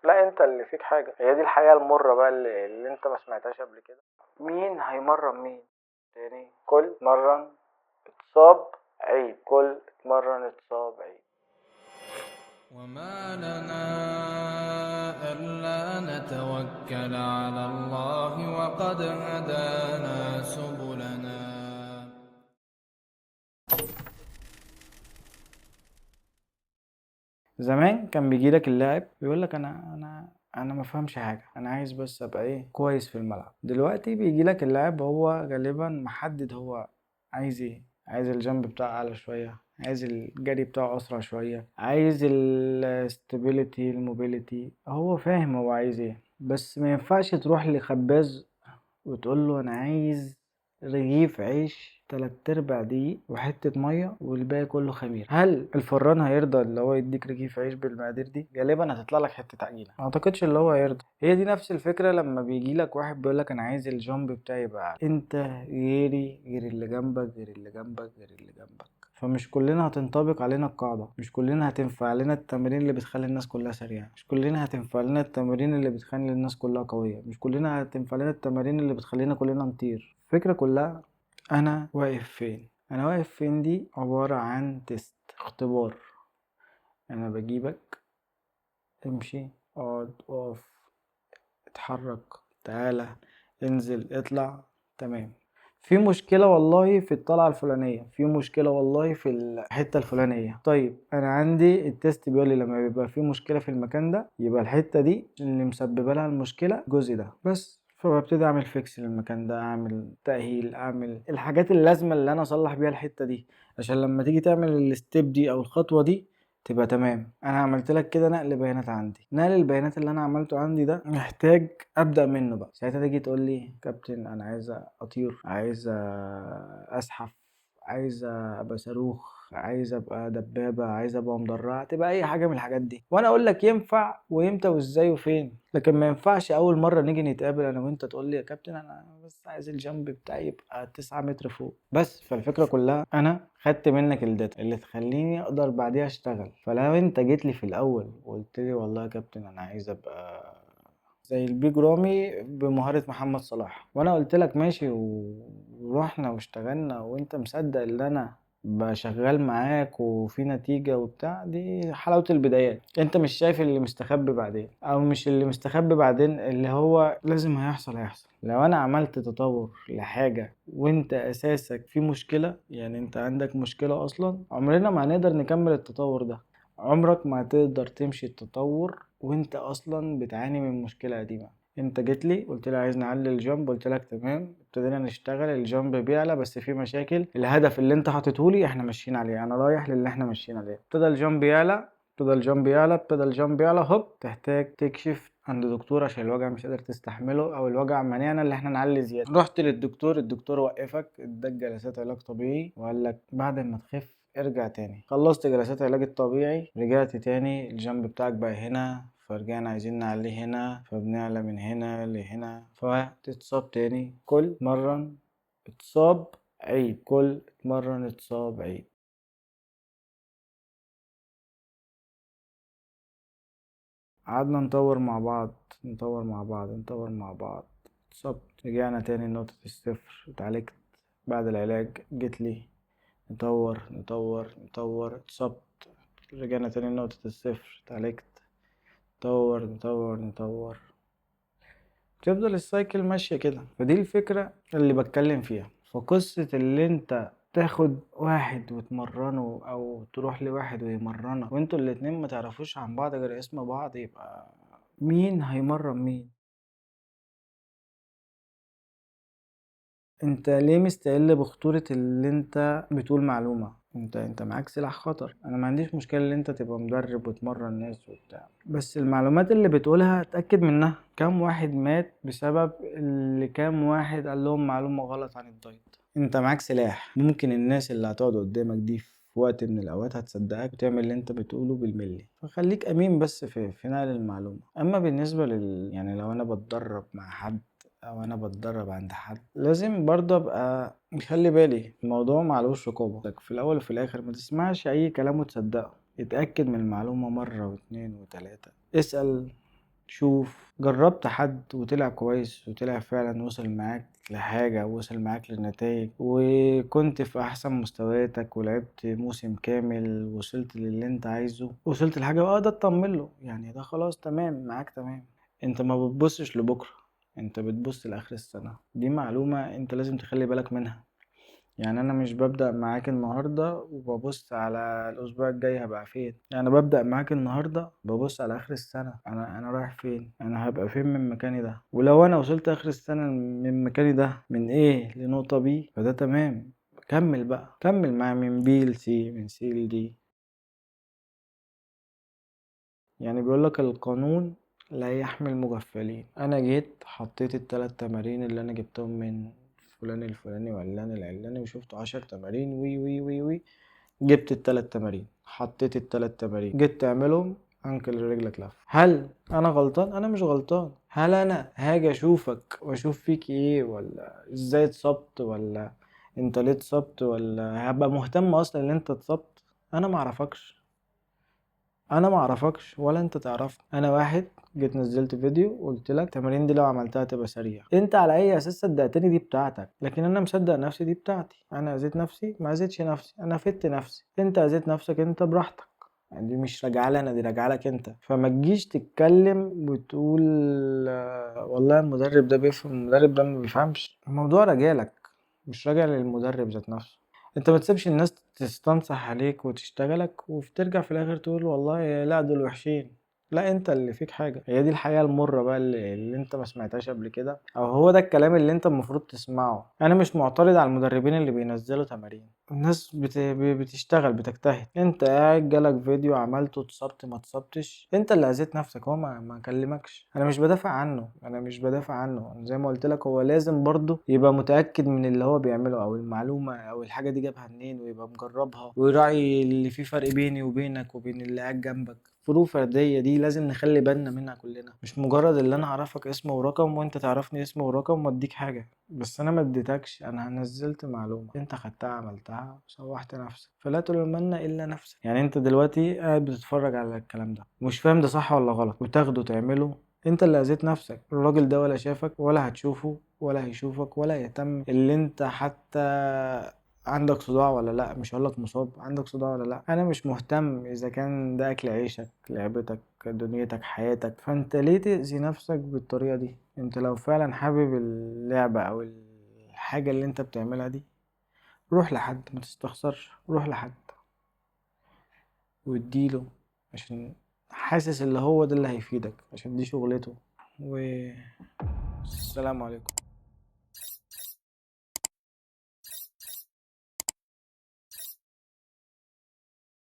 لا انت اللي فيك حاجة. هي دي الحقيقة المرة بقى اللي انت ما سمعتهاش قبل كده. مين هيمرن مين تاني؟ كل مرن اتصاب عيد، كل مرن اتصاب عيد. وما لنا ألا نتوكل على الله وقد هدانا سبلنا. زمان كان بيجي لك اللاعب بيقول لك انا ما فهمش حاجة، انا عايز بس ابقى ايه كويس في الملعب. دلوقتي بيجي لك اللاعب هو غالبا محدد هو عايز ايه، عايز ال jump بتاعه اعلى شوية، عايز الجري بتاعه اسرع شوية، عايز ال stability ال mobility، هو فاهم هو عايز ايه. بس ما ينفعش تروح لخباز وتقول له انا عايز رغيف عيش 3/4 دقيق وحتة مية والباقي كله خمير. هل الفران هيرضى اللي هو يديك رغيف عيش بالمقادير دي؟ غالبا هتطلع لك حتة عجينة، ما اعتقدش اللي هو هيرضى. هي دي نفس الفكرة لما بيجي لك واحد بيقول لك انا عايز ال jump بتاعي يبقى اعلى. انت غيري، غير اللي جنبك، غير اللي جنبك، غير اللي جنبك. فمش كلنا هتنطبق علينا القاعدة، مش كلنا هتنفع لنا التمارين اللي بتخلي الناس كلها سريعة، مش كلنا هتنفع لنا التمارين اللي بتخلي الناس كلها قوية، مش كلنا هتنفع لنا التمارين اللي بتخلينا كلنا نطير. الفكرة كلها أنا واقف فين. أنا واقف فين دي عبارة عن test، اختبار. أنا بجيبك امشي، اقعد، اقف، اتحرك، تعالى، انزل، اطلع، تمام. في مشكلة والله في الطلعة الفلانية، في مشكلة والله في الحتة الفلانية. طيب أنا عندي ال test بيقول لي لما بيبقى في مشكلة في المكان ده يبقى الحتة دي اللي مسببة لها المشكلة الجزء ده بس. فببتدي أعمل fix للمكان ده، أعمل تأهيل، أعمل الحاجات اللازمة اللي أنا أصلح بيها الحتة دي، عشان لما تيجي تعمل ال step دي أو الخطوة دي تبقى تمام. أنا عملت لك كده نقل بيانات عندي، نقل البيانات اللي أنا عملته عندي ده محتاج أبدأ منه بقى. ساعتها تيجي تقول لي كابتن أنا عايز أطير، عايز أزحف، عايز أبقى صاروخ، عايز أبقى دبابة، عايز أبقى مدرعة، تبقى أي حاجة من الحاجات دي، وأنا أقول لك ينفع وإمتى وإزاي وفين. لكن ما ينفعش أول مرة نيجي نتقابل أنا وأنت تقول لي يا كابتن أنا بس عايز ال jump بتاعي يبقى 9 متر فوق بس. فالفكرة كلها أنا خدت منك ال data اللي تخليني أقدر بعديها أشتغل. فلو أنت جيت لي في الأول وقلت لي والله يا كابتن أنا عايز أبقى زي البيج رامي بمهارة محمد صلاح، وأنا قلت لك ماشي ورحنا واشتغلنا وأنت مصدق اللي أنا بقى شغال معاك وفي نتيجة وبتاع، دي حلاوة البدايات. انت مش شايف اللي مستخبي بعدين، او مش اللي مستخبي بعدين اللي هو لازم هيحصل هيحصل. لو انا عملت تطور لحاجة وانت اساسك في مشكلة، يعني انت عندك مشكلة اصلا، عمرنا ما هنقدر نكمل التطور ده. عمرك ما هتقدر تمشي التطور وانت اصلا بتعاني من مشكلة قديمة. انت جيت لي قلت لي عايز نعلي ال jump، قلت لك تمام، ابتدينا نشتغل، ال jump بيعلى بس في مشاكل، الهدف اللي انت حاطته لي احنا ماشيين عليه، انا رايح للي احنا ماشيين عليه. ابتدى ال jump يعلى، ابتدى ال jump يعلى، ابتدى ال jump يعلى، هوب تحتاج تكشف عند دكتور عشان الوجع مش قادر تستحمله، او الوجع مانعنا اللي احنا نعلي زيادة. رحت للدكتور، الدكتور وقفك، اداك جلسات علاج طبيعي وقال لك بعد ما تخف ارجع تاني. خلصت جلسات علاج الطبيعي، رجعت تاني، ال jump بتاعك بقى هنا، فرجعنا عايزين نعليه هنا، فبنعلى من هنا لهنا، فتتصاب تاني. كل مرة اتصاب عيد، كل مرة اتصاب عيد. قعدنا نطور مع بعض، نطور مع بعض، نطور مع بعض، اتصبت، رجعنا تاني لنقطة الصفر، اتعالجت، بعد العلاج جيت لي نطور نطور نطور، اتصبت، رجعنا تاني لنقطة الصفر، اتعالجت، نطور نطور نطور، تفضل السايكل ماشية كده. فدي الفكرة اللي بتكلم فيها. فقصة اللي انت تاخد واحد وتمرنه او تروح لواحد ويمرنك وانتوا الاتنين ما تعرفوش عن بعض غير اسم بعض، يبقى مين هيمرن مين؟ انت ليه مستقل بخطورة اللي انت بتقول معلومة؟ انت معاك سلاح خطر. انا ما عنديش مشكلة ان انت تبقى مدرب وتمرن ناس وبتاع، بس المعلومات اللي بتقولها اتأكد منها. كام واحد مات بسبب اللي كام واحد قال لهم معلومة غلط عن الدايت؟ انت معاك سلاح، ممكن الناس اللي هتقعد قدامك دي في وقت من الاوقات هتصدقك وتعمل اللي انت بتقوله بالملي، فخليك امين بس في نقل المعلومة. اما بالنسبة لل يعني لو انا بتدرب مع حد او انا بتدرب عند حد، لازم برضه ابقى مخلي بالي الموضوع معلوش رقابة. في الاول وفي الاخر ما تسمعش اي كلام وتصدقه، اتأكد من المعلومة مرة واتنين وتلاتة، اسأل شوف، جربت حد وطلع كويس وطلع فعلا وصل معاك لحاجة، وصل معاك للنتائج، وكنت في احسن مستوياتك ولعبت موسم كامل، وصلت للي انت عايزه، وصلت لحاجة، ده اطمن له يعني، ده خلاص تمام معاك تمام. انت ما بتبصش لبكرة، انت بتبص لاخر السنة. دي معلومة انت لازم تخلي بالك منها. انا مش ببدأ معاك النهاردة وببص على الاسبوع الجاي هبقى فين، ببدأ معاك النهاردة ببص على اخر السنة، انا رايح فين، انا هبقى فين من مكاني ده. ولو انا وصلت اخر السنة من مكاني ده من A لنقطة B فده تمام، كمل بقى، كمل معايا من B ل C، من C ل D. بيقولك القانون لا يحمي المغفلين. انا جيت حطيت التلات تمارين اللي انا جبتهم من فلان الفلاني وعلان العلاني، وشفت 10 تمارين وي وي وي وي، جبت التلات تمارين، حطيت التلات تمارين، جيت تعملهم انكل رجلك لف. هل انا غلطان؟ انا مش غلطان. هل انا هاجي اشوفك واشوف فيك ايه، ولا ازاي اتصبت، ولا انت ليه اتصبت، ولا هبقى مهتم اصلا ان انت اتصبت؟ انا معرفكش، انا معرفكش ولا انت تعرفني. انا واحد جيت نزلت فيديو وقلت لك التمارين دي لو عملتها تبقى سريع، انت على اي اساس صدقتني دي بتاعتك؟ لكن انا مصدق نفسي دي بتاعتي. انا اذيت نفسي؟ ما اذيتش نفسي، انا فدت نفسي. انت اذيت نفسك، انت براحتك، دي مش راجعه لي انا، دي راجعه لك انت. فما تجيش تتكلم وتقول والله المدرب ده بيفهم، المدرب ده ما بيفهمش. الموضوع راجع لك، مش راجع للمدرب ذات نفسه. انت ما تسيبش الناس تستنصح عليك وتشتغلك وترجع في الاخر تقول والله لا دول وحشين. لا، انت اللي فيك حاجة. هي دي الحقيقة المرة بقى اللي انت ما سمعتهاش قبل كده، او هو ده الكلام اللي انت المفروض تسمعه. انا مش معترض على المدربين اللي بينزلوا تمارين، الناس بتشتغل بتجتهد. انت قاعد جالك فيديو عملته اتصبت ما اتصبتش، انت اللي اذيت نفسك، هو ما كلمكش. انا مش بدافع عنه، انا مش بدافع عنه. انا زي ما قلت لك هو لازم برضو يبقى متأكد من اللي هو بيعمله، او المعلومة او الحاجة دي جابها منين، ويبقى مجربها، ويراعي اللي فيه فرق بيني وبينك وبين اللي قاعد جنبك. فروق فردية دي لازم نخلي بالنا منها كلنا، مش مجرد اللي انا اعرفك اسم ورقم وانت تعرفني اسم ورقم واديك حاجة، بس انا ما اديتكش، انا نزلت معلومة انت خدتها عملتها وسوحت نفسك. فلا تلومن الا نفسك. انت دلوقتي قاعد بتتفرج على الكلام ده مش فاهم ده صح ولا غلط، وتاخده تعمله، انت اللي اذيت نفسك. الراجل ده ولا شافك ولا هتشوفه ولا هيشوفك ولا يهتم اللي انت حتى عندك صداع ولا لا، مش هقولك مصاب، عندك صداع ولا لا، انا مش مهتم اذا كان ده اكل عيشك، لعبتك، دنيتك، حياتك. فانت ليه تأذي نفسك بالطريقة دي؟ انت لو فعلا حابب اللعبة او الحاجة اللي انت بتعملها دي روح لحد، ما تستخسرش، روح لحد واديله، عشان حاسس اللي هو ده اللي هيفيدك، عشان دي شغلته. و السلام عليكم.